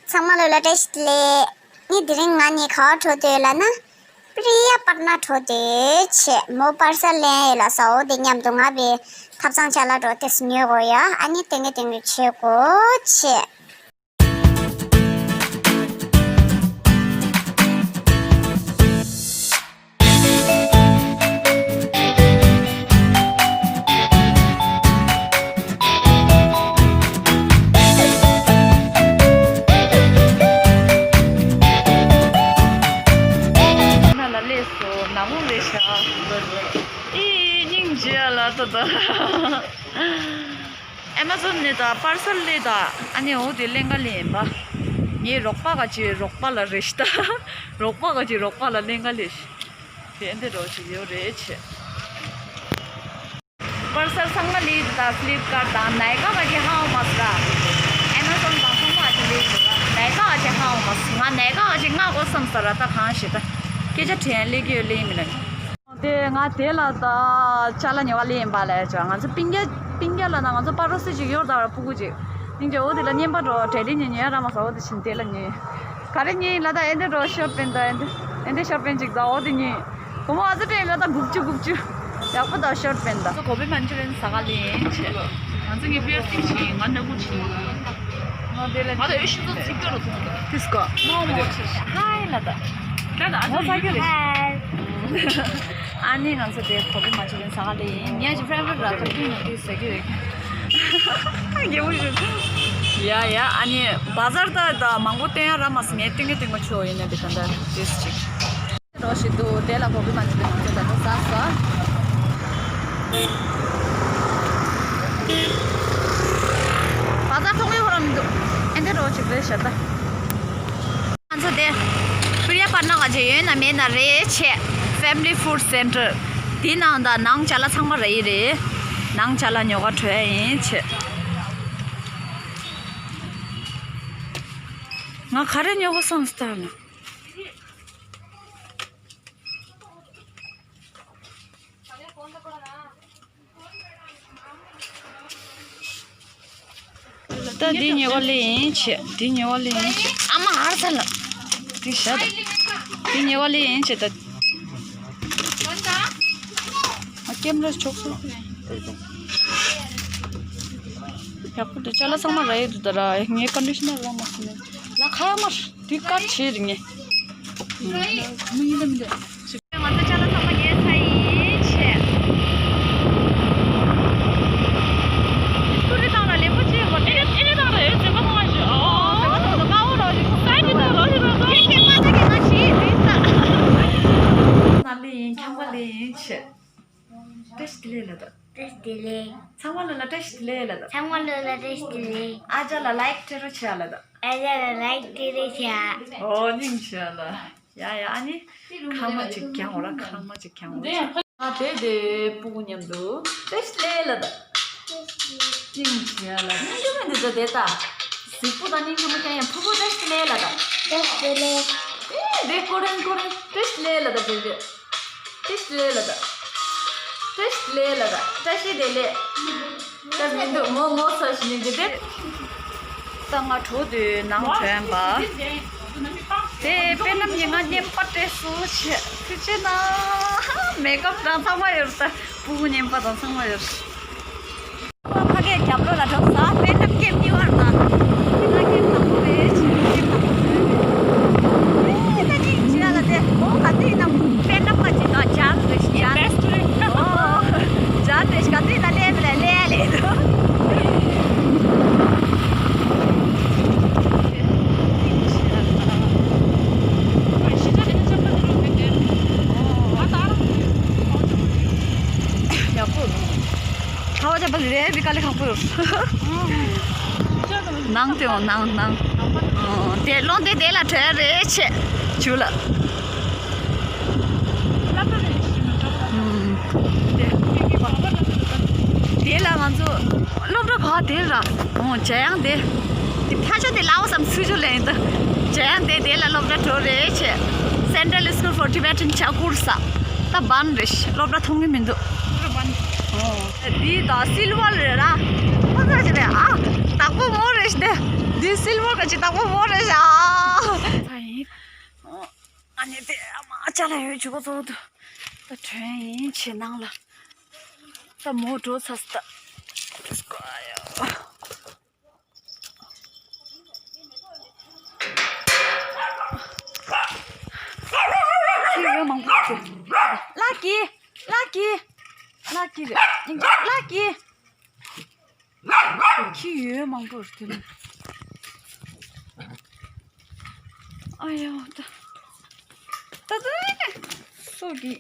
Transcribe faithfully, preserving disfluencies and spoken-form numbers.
ཚང་མ་ལོ་ལ་བཀྲ་ཤིས་བདེ་ལེགས། ངས་དེ་རིང་ང་གཉིས་ག་པར་འགྲོ་འདོད་ལབ་ན། པི་རི་ཡ་པར་ན་འགྲོ་འདོད་བྱས། མོ་པར་སལ་ལེན་ཡོད་ལབ་སོང་། འོ་དེ་མཉམ་དུ་ང་བའི་ཐབ་ཚང་ཅ་ལག་འགྲོ་དེ་ཉོ་དགོས་ཡ། ཨ་ནི་དེ་ངས་དེ་ངས་བྱེད་དགོས་བྱས། ན་ལ་ལས་སོ་ནག་མོ་ལས་ཤ། ཨི་སྙིང་རྗེ་ལ་ད་ད། ཨེ་མ་ཛོན་ནས་ད་པར་སལ་ལས་ད། ཨ་ནི་འོ་དེ་ལེན་ག་ལས་ཡིན་པ། ངའི་རོགས་པ་ག་ཅིག་རོགས་པ་ལ་རེ་ཤི་ད། རོགས་པ་ག་ཅིག་རོགས་པ་ལ་ལེན་ག་ལས་ཤི། དེ་འདི་རོགས་ཅིག་ཡོད་རེད་ཆེ། པར་སལ་ཚང་མ་ལས་ད་ཕི་ལིབ་ཀར་དང་ནའི་ཀ་ག་ཅིག་ཧ་འོ་མ་སི་ར། ཨེ་མ་ཛོན་དང་ཚང་མ་ཅིག་ལས་ཡོད་ར། ནའི་ཀ་ག་ཅིག་ཧ་འོ་མ་སི། ང་ནའི་ཀ་ག་ཅིག་ང་གོ་བསམ་ས་ར། ད་གང་ཞིག་ད་སྐད་ཆ་དྲན་ལས་ཀྱི་ཡོད་ལས་མི་ལ། དེ་ང་དེ་ལ་ད་ཅ་ལག་ཉོ་བ་ལེན་པ་ལས་ཅོ། ང་ཚོ་པིང་རྒྱ་པིང་རྒྱ་ལ་ན་ང་ཚོ་པ་རོ་སི་ཅིག་ཡོད་ད་ར། ཕྲུ་གུ་ཅིག་སྙིང་རྗེ། འོ་དེ་ལ་རྔན་པ་འགྲོ་གྲལ་རིམ་ཉིན་ཉོ་ར་མ་ས། འོ་དེ་བཞིན་དེ་ལ་ཉོས། ག་རེ་ཉོས་ལ་ད། ཨེ་འདི་འགྲོ་ཤོར་པན་ད། ཨེ་འདི་ཨེ་འདི་ཤོར་པན་ཅིག་ད། འོ་དེ་ཉོས། གོ་མོ་ཨ་ཙི་དྲན་ལ་ད་འགུག་ཅུ་འགུག་ཅུ་ཡག་པོ་ད་ཤོར་པན་ད། ང་ཚོ་གོ་བི་མན་ཅུ་རི་ཡན་ཟ་ག་ལེན་ཆེ། ང་ཚོ་ངའི་པིར་སིང་ཆེ། ང་ནག་པོ་ཆེ། ང་དེ་ལ་ང་ད་ཨེ་ཤི་ཚོ་ཚིག་ཏོ་རུ་ཐོང་ད། ཏིས་ཀོ་མོ་མོ་ཆེ། ཧའི་ལ་ད། ད་ད་ཨ་ཚོ་ཡུ་ཧའི། ཨ་ནི་ང་ཚོ་དེ་གོ་བི་མན་ཅུ་རི་ཡན་ཟ་ག་ལེན། ངའི་ཕེ་ཝ་རི་ཊི་ར་ཐུར་གི་ནོ་ཏིས་ཟེར་གི་ཡོད། ཡ་ཡ། ཨ་ནི་བ་ཛར་ད་ད་མང་པོ་སྟོན་ཡ་ར་མ་སི། ངས་སྟོན་གི་སྟོན་གི་ཆོ་ཡིན་ན་དེ་ག་འདྲ་ཏིས་ཅིག་རོ་ཞིག་འདུག་དེ་ལ་གོ་བི་མན་ཅུ་རི་ཡན་ང་ཚོ་ད་ད་ཟ་ས། བ་ཛར་མཐོང་གི་ཧོ་ར་མི་འདུག་ཨེ་འདི་རོ་ཅིག་རེད་ཤ་ད། ང་ཚོ་དེ་པི་རི་ཡ་པར་ན་ག་ཅིག་ཡོད་ན་མེད་ན་རེད་ཆེ། Family Food Center། དེ་ནང་ད་ནང་ཅ་ལག་ཚང་མ་རེད་རེད། ནང་ཅ་ལག་ཉོ་ག་འགྲོ་ཡ་ཡིན་ཆེ། ང་ག་རེ་ཉོ་ག་བསམ་སྟེ་ན། ད་འདི་ཉེ་བ་ལེན་ཡིན་ཆེ། འདི་ཉེ་བ་ལེན་ཡིན་ཆེ། ཨ་མ་ཧར་ས་ལ། འདི་ཤ་ད། འདི་ཉེ་བ་ལེན་ཡིན་ཆེ་ད། ཨ་ཀེམ་ར་ཆོག་སོ། ཡག་པོ་འདུག་ཅ་ལག་ཚང་མ་ར་ཡོད་འདུག་ད་ར། ངའི་ཀོན་ཌི་ཤི་ནར་ར་མ་སོང་ནས། ལ་ཁ་ཡ་མར། དེ་དཀར་ཆེ་རེད་ངས། མི་ཡིན་ད་མི་འདུག་ང་ཚོ་ཅ་ལག་ཚང་མ་ཉོས་ཚར་ཡིན་ཆེ། ཀུ་རེ་བཏང་ལ་ལེགས་པོ་ཅིག་ཡོད་མ་རེད། ཨེ་ཨེ་བཏང་ལ་ཨེ་ཟེར་བ་མ་ཞུ། ཨོ་ཟེར་བ་ཐོག་ཏུ་དཀར་པོ་རོ་ཞིག་ཐོག་ས་ཡི་དེ་ཐོག་རོ་ཞིག་ཐོག་ཁྱེད་ཁྱེད་མ་ན་གི་ང་ཞིག་ཡིན་ད། ན་ལེ་ཡིན་ཁྱམ་པ་ལེ་ཡིན་ཆེ། བཀྲ་ཤིས་བདེ་ལེགས་ལ་ད། བཀྲ་ཤིས་བདེ་ལེགས། ཚང་མ་ལ་ལ་བཀྲ་ཤིས་བདེ་ལེགས་ལ་ད། ཚང་མ་ལ་ལ་བཀྲ་ཤིས་བདེ་ལེགས། ཨ་ཅག་ལ་ལའིཀ་སྤྲད་རོགས་བྱས་ལ་ད། ཨ་ཅག་ལ་ལའིཀ་སྤྲད་རོགས་བྱས། ཨོ་སྙིང་རྗེ་ལ། ཡ་ཡ། ཨ་ནི་ཁང་མ་ཅིག་གྱང་འོ་ར། ཁང་མ་ཅིག་གྱང་འོ་ར། ཨ་དེ་དེ་ཕྲུ་གུ་མཉམ་དུ་བཀྲ་ཤིས་བདེ་ལེགས་ལ་ད། སྙིང་རྗེ་ལ། སྙིང་རྗེ་མི་འདི་ད་དེ་ད། གཟིགས་པོ་དང་སྙིང་རྗེ་མ་ཀྱང་ཡང་ཕྲུ་གུ་བཀྲ་ཤིས་བདེ་ལེགས་ལ་ད། བཀྲ་ཤིས་བདེ་ལེགས། ཨེ་དེ་ཀོ་རེན་ཀོ་རེན་བཀྲ་ཤིས་བདེ་ལེགས་ལ་ད་དེ་དེ། བཀྲ་ཤིས་བདེ་ལེགས་ལ་ད། བཀྲ་ཤིས་བདེ་ལེགས། བཀྲ་ཤིས་བདེ་ལེགས། ད་མི་འདུག་ངོ་ངོ་ཚ་ཞིག་ཡིན་གྱི་དེ། ད་ང་གྲོ་དུས་ནང་དྲན་པ། དེ་པེ་ནམ་ཡིན་ང་བརྙན་པར་སྤྲད་སུ་ཆེ་ཐུགས་རྗེ་གནང་། མེ་ཀབ་དང་ཚང་མ་ཡོད་ད། ཕྲུ་གུ་བརྙན་པར་དང་ཚང་མ་ཡོད། ཕ་གིའི་རྒྱབ་ལོགས་ལ་འགྲོ་ས་པེ་ནམ་ཀེམ་གཉིས་བར་ན། ང་ཀེམ་དང་པོ་རེད། ཅི་ཀེམ་དང་པོ་རེད། ཨེ་ད་ཅི་ཅི་ཡ་ལ་དེ་ཨོ་ག་དུས་ན་པེ་ནམ་ག་ཅི་ག་ཇར་རེད་ཇར། ཨོ་ཇར་རེད། ག་དུས་ན་ལེ་མི་ལེ་ལེ་ལེ་དུ། ཡག་པོ། ཁ་བ་ཅག་པ་ལས་བི་ཀ་ལི་ཁག་པོ་ཡོད། ནང་དེ་འོང་ནང་ནང་། དེ་སློང་དེ་དེ་ལ་བྲོས་རེད་ཆེ། ཆུ་ལ། དེ་ལ་ང་ཚོ་སློབ་གྲྭ་བ་དེ་ར་འོང་ཇ་ཡང་དེ། དེ་ཕ་ཆོ་དེ་ལའོ་སམ་སུ་ཆོ་ལེན་དུ། ཇ་ཡང་དེ་དེ་ལ་སློབ་གྲྭ་འགྲོ་རེད་ཆེ། Central School for Tibetan Chakur ས། ད་བན་རེད། སློབ་གྲྭ་མཐོང་གི་མི་འདུག་འདི་ད་སིལ་ཝར་རེད་ར། ཁོ་ཚ་ཞིག་རེད་ཨ། དྭགས་པོ་མོ་རེད་ཤི་དེ། དེ་སིལ་བུར་ག་ཅི་དང་པོ་མོ་རེད་ཤག་ད་ཡིན། ཨ་ནི་དེ་ཨ་མ་ཅ་ལག་ཡོད་ཆུ་གོ་ཚོགས་འདུག་ད་དྲན་ཡིན་ཆེ་ནང་ལ། ད་མོ་འགྲོ་ཚར་སོང་ད། ཁྱི་ཡོད་མང་པོ་འདུག་ལ་ཀི། ལ་ཀི། ལ་ཀི་རེད། ལ་ཀི། ཁྱི་ཡོད་མང་པོ་རེད་དེ་ནི། ཨ་ཡོ་ད། ད་ད་ནི་སོ་གི།